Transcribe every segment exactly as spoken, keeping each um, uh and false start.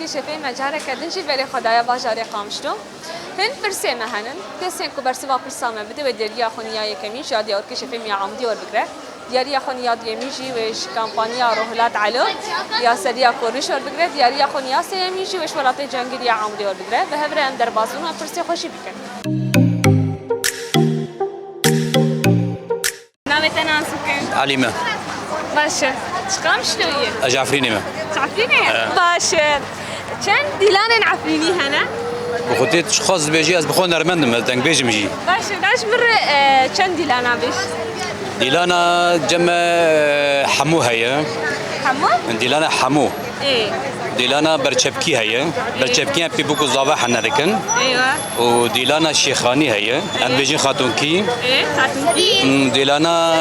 Keşefê me careke din jî belê xwe daye bajarê Qamişlo. Hin pirsê me henin. Kesên ku bersiva pirsa me bide wê dêriya xwe ya yekemîn ji ya Diyarkeşefê ya Amûdê werbigire. Diyariya xwe ya duyemîn jî wê ji kampanya Rohilat Elo ya seriya Kornîş werbigire. Diyariya xwe ya sêyemîn jî wê ji welatê cengirî ya Amûdê werbigire. Bi hev re em derbasbûna pirsê xwe jî bikin. Navê te nas bikin? Elî me. Baş e. Ji Qamişlo yî? Ez ji Efrînê me. Ji Efrînê? He. Baş e. Çend dîlanên Efrînî hene? Bi xwe tê çiqas dibêjî, ez bi xwe nermend im, ez dengbêj im jî. Baş e. Da ji min re, e, çend dîlana bêj. Dîlana cem e, hemû heye. Hemû? Dîlana hemû. Ê. Dîlana berçepkî heye. Berçepkî em pî bûk û zava hene dikin. Eywa. Û dîlana şêxanî heye. Em dibêjin xatunkî. Ê, xatunkî. Hmm, dîlana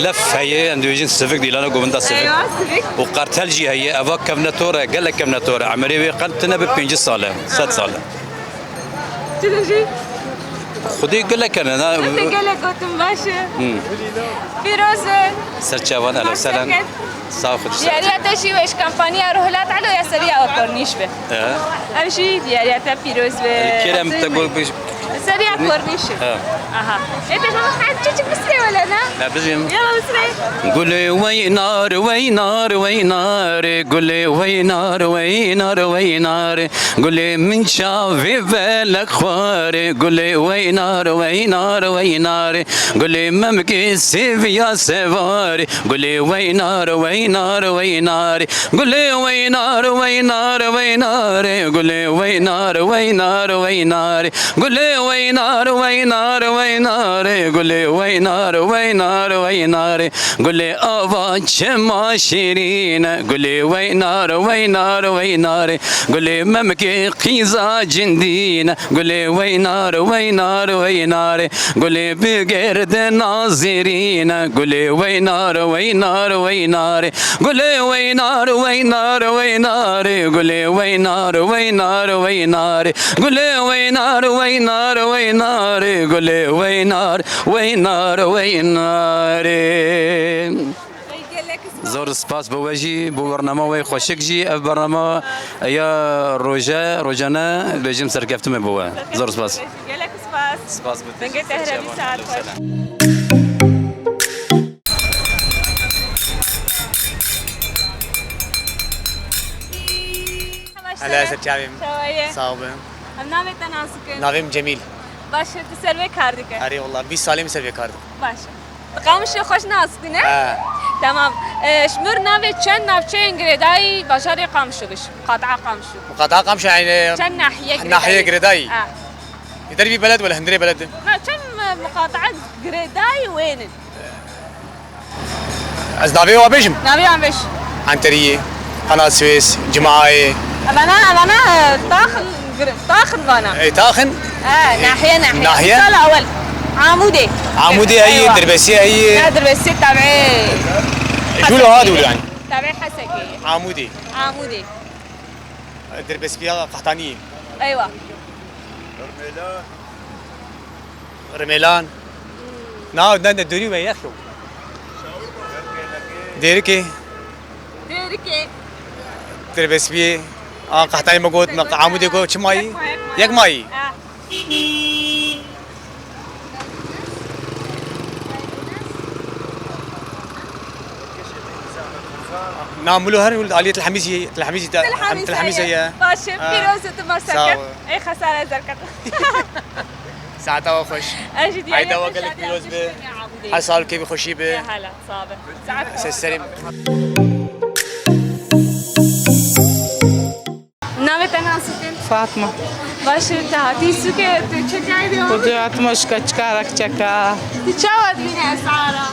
lef heye, em dibêjin sivik, dîlana govinda sivik. Eywa, sivik. Û qertel jî heye, eva kevnetor e, gelek kevnetor e. Emerê wê qet tine bi pêncî sal e, sed sal e. Çi dibêjî? Xwedê gelek hene, na. Ez ê gelek gotim, baş e. Hmm. Pîroz be. Serçavan, ehlen we sehlen. Sağ ol, xwedî. Diyariya te jî wê ji kampanya Rohilat Elo ya seriya Kornîş be. He. Ev jî diyariya te pîroz be. Kerem te got bi. Seriya Kornîş e. He. Aha. Ê, te ji min çiçik bisirê wele ne? Ne bijim. Yala bisirê. Gulê weynar, weynar, weynar, gulê weynar, weynar, weynar. Gulê min çavê belek xwarê, gulê weynar, weynar, weynar. Gulê memkê sêviya sevarê, gulê weynar, weynar, weynar. Gulê weynar, weynar, weynar. Gulê weynar, weynar, weynar. Gulê weynar, weynar, weynar. Gulê weynar, weynar, weynar. Gulê ava çima şîrîn e, gulê weynar, weynar, weynar e. Gulê memkê qîza cindîn e, gulê weynar, weynar, weynar e. Gulê bi gerdena zêrîn e, gulê weynar, weynar, weynar e. Gulê weynar, weynar, weynar e. Gulê weynar, weynar, weynar e. Gulê weynar, weynar, weynar e. Gulê weynar, weynar, weynar e. Zor spas bo we jî, bo bernama we xweşik jî. Ev bernama ya roje, rojane, dibêjim serkeftin be bo we. Zor spas. Gelek spas. Spas bo te. Dengê te hene saet xweş. Hele ser çavê min. Çawa ye? Sağ ol. Em navê te nas bikin? Navê min Cemîl. Baş e, tu ser vê kar dike? Erê, wala bîst salê min ser vê kar dikim. Baş e. Di Qamişlo xweş nas dikî ne? He. Tamam. E, ji mir navê çend navçeyên girêdayî bajarê Qamişlo bêj. Qata'a Qamişlo. Qata'a Qamişlo yani. Çend nahiye girêdayî? Nahiye girêdayî. Ha. Yeter bir beled wala hundirê beled. Na, çend, e, muqata'a girêdayî wênin? Ez navê wa bêjim? Navê wan bêj. Enteriyê, Qena Swês, Cimaayê. Evana, evana, e, taxin, gir-, taxin vana. Ê, taxin? E, nahiye, nahiye. Nahiye? Sala ewel. Amûdê. Amûdê heye, eywa. Dirbesiyê heye. Ne, Dirbesiyê tabi'ê. Jûlo ha dûr yani. Tabi'ê Hesekê. Amûdê. Amûdê. Dirbesbiya Qehtaniyê. Eywa. Rimêlan. Na, ne, ne, dûrî me yek yo. Dêrikê. Dêrikê. Dirbesbiyê. A, Qehtanî me got, me Amûdê got, çi mayî? Yek mayî. Yek mayî. Ha. Na, Milo her aliyê Tilhemîzî, Tilhemîzî te, Tilhemîzî Tilhemîzî ye. Baş e, ha. Pîroz û tu mar serket. Sağ ol. Ey xesare zerket. Saeta we xweş. Ez jî diyarê. Eyda we gelek pîroz be. Her sal kêfî xweşî be. Ya hala, sağ be. Saet xweş. Navê te nas bikin? Fatma. Baş e, te hatî sûkê, tu çi kayî dî? Xwedê hatima şika çikarek çeka. Tu çawa dibîne esara?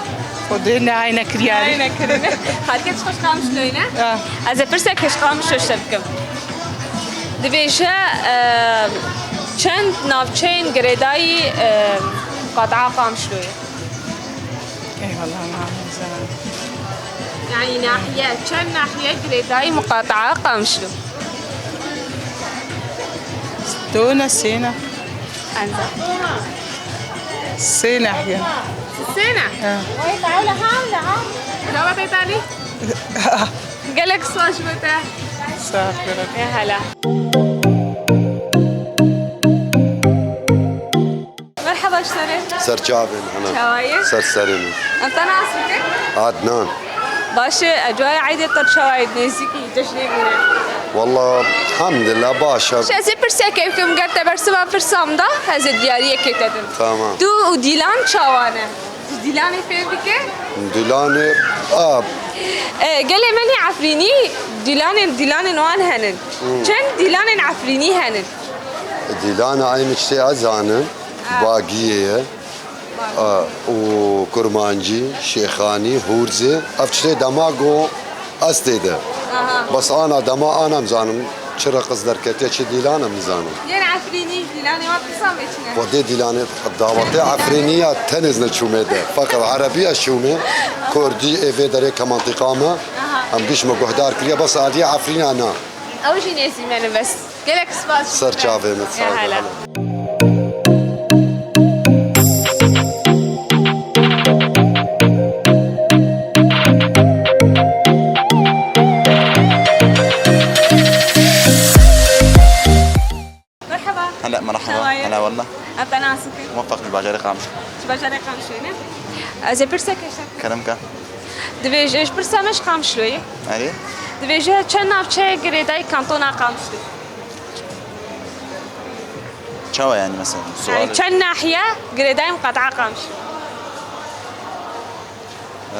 Xwedê ne ayne kiriyarî. Ayne kirine. Xelkê çi xweş Qamişloyî ne? Ha. Ez ê pirsek ji Qamişlo şev bikim. Dibêje, e, çend navçeyên girêdayî, e, qata'a Qamişloyê? Eyvallah, ma nizam. Yani nahiye, çend nahiye girêdayî muqata'a Qamişlo? Dona sêna. Enza. Sê nahiye. Sêna? Ha. Cawabê te nî? Gelek spas ji bo te. Sağ ol. Ya hele. Merhaba, ji te re. Ser çavên hene. Çawa ye? Ser serê min. Em te nas bikin? Adnan. Baş e, ecwaya Eydê te çawa ye, nêzîkî cejnê bûne? Wallah, elhamdülillah, baş e. Ez ê pirsekê bikim, ger te bersiva pirsa min da, ez ê diyariyekê te dim. Tamam. Tu û Dîlan çawa ne? Tu Dîlanê fêm dike? Dîlanê, a. E, gelê me nê Efrînî, Dîlanên, Dîlanên wan henin. Hmm. Çend Dîlanên Efrînî henin? Dîlana eynî tiştê ez zanim, Ha. Bagiyê ye. A, û Kurmancî, Şêxanî, Hûrzê, ev tiştê dema go ez tê de. Aha. Bes ana dema ana em zanim, çi reqis derketiye, çi Dîlan em nizanim. Yên Efrînî, Dîlanê wan pirsa me çi ne? Xwedê Dîlanê dawetê Efrînî ya tenê ez neçûme de. Feqet Erebî ez çûme, Kurdî ê vê derê ke mentiqa me, Aha. em giş me guhdar kiriye, bes aliyê Efrîna na. Ew jî nêzî me ne bes. Gelek spas. Ser çavê min, Ya sağ ol. hele. Merhaba. Hela, merhaba. Çawa ye? Hela, wallah. Em te nas bikin? Muvaffak ji bajarê Qamişlo. Ji bajarê Qamişlo ne? Ez ê pirsek eşte. Kerem ka. Divêje, ji pirsa me ji Qamişloyê. Erê? Divêje çend navçe girêdayî kantona Qamişlo? Çawa yani mesela? Sual. Yani çend nahiye girêdayî miqataa Qamişlo? Ee,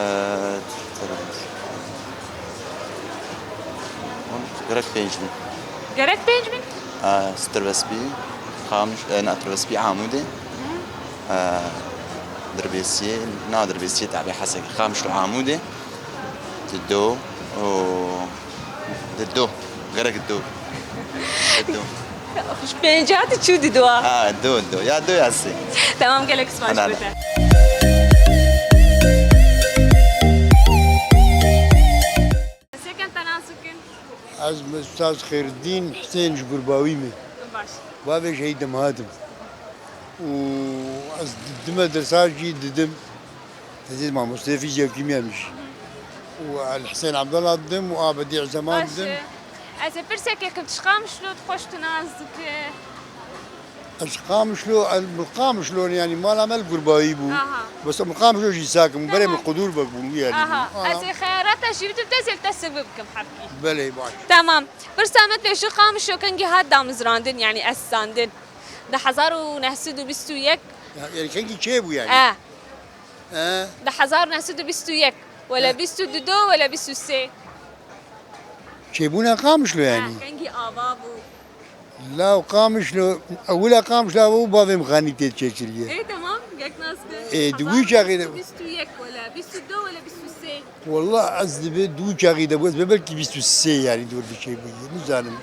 Gerek pênc bin. Gerek pênc bin? Ee, Tirbespî, Qamiş, e, na Tirbespî Amûdê. Ee, Dirbêsiyê, na Dirbêsiyê tabê Hesekê. Qamişlo Amûdê. Dido, o, dido. Gerek do. Dido. Ji pênca diçû didoa. Ha, do, do. Ya do ya sê. Tamam, gelek spas Helal. Bide. Sêken te nas bikin? Ez Ustaz Xêrdîn Husên ji Gurbawî me. Baş. Bavê ji Heydim hatim. Û ez di-, dime dersa jî didim. Ez ê mamosteyê fîzya û kîmya me jî. Û El Husên Abdullah didim û Abedî Zeman Baş didim. E. Ez ê pirsek ekim, tu ji Qamişlo, tu xweş tu nas dike. Ez Qamişlo, ez, min Qamişlo, yani mala me li Gurbawî bû. Aha. Bes min Qamişlo jî sakim, berê min Tamam. Qudûr bek bûn, wî yerî Aha. bûn. Ez ê xeyara te jî bidim, te zêl te sivî bikim hebkî. Belê, baş. Tamam. Pirsa me dibêje Qamişlo kengî hat damizrandin, yani estandin. Di hezar û neh sed û bîst û yek. Ya, yani kengî çê bû yani? E. E. Di hezar û neh sed û bîst û yek. Wele E. bîst û du, wele bîst û sê. Çêbûna Qamişlo yani? Ha, kengî ava bû. Law Qamişlo, ewila Qamişlo ava bû, bavê min Xanî tê çêkiriye. Ê, tamam, gek nas kir. Ê, di wî çaxê de bîst û yek wele, bîst û du wele, bîst û sê. Wallah ez dibe di wî çaxê de bû, ez be belkî bîst û sê yani dûr bi çêbûyî, nizanim.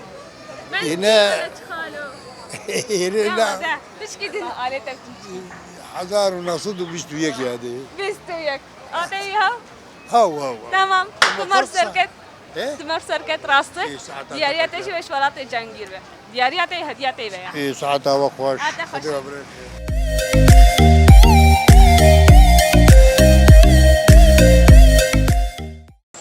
Belkî Êne. Wele çi xalo. Êne Ya na. De, pişkî din alê te. Hezar û neh sed û bîst û yek ya de. Bîst û yek. Adeyî ha? Haw, haw, haw. Tamam. Ama Timar fırsa- serket. He? Timar serket rastı. Ê, saeta Diyariya te te jî weş welatê cengîr be. Diyariya te hediya te be ya. Ê, saeta we xweş. Saeta xweş. Xwedê we birêve.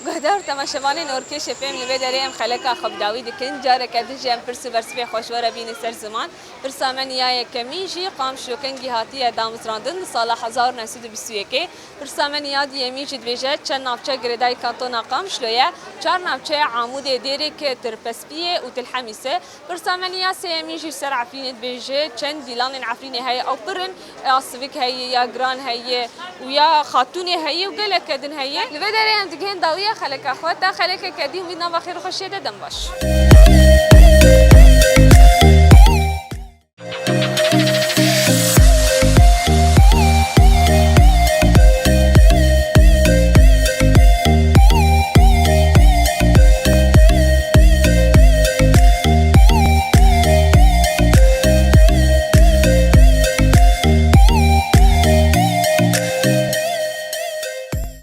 Guhdar temaşevanên Orkê Şefêm li vê derê em xeleka xwe bi dawî dikin. Careke din jî em pirs û bersivê xwe ji we re bînin ser ziman. Pirsa me niya yekemîn jî Qamişlo kengî hatiye damizrandin li sala hezar û neh sed û bîst û yekê. Pirsa me niya diyemîn jî dibêje çend navçe girêdayî kantona Qamişlo ye? Çar navçeya Amûdê, Dêrêk, Tirpespiyê û Tilhemîs e. Pirsa me niya sêyemîn jî ser Efrînê dibêje çend dîlanên Efrînê heye? Ew pir in, ya sivik heye, ya giran heye û ya xatûnê heye û geleke din heye. Li vê derê em digihên dawiya xeleka xwe, ta xelekeke dî hûn bi nava xêr û xweşiyê de dem baş.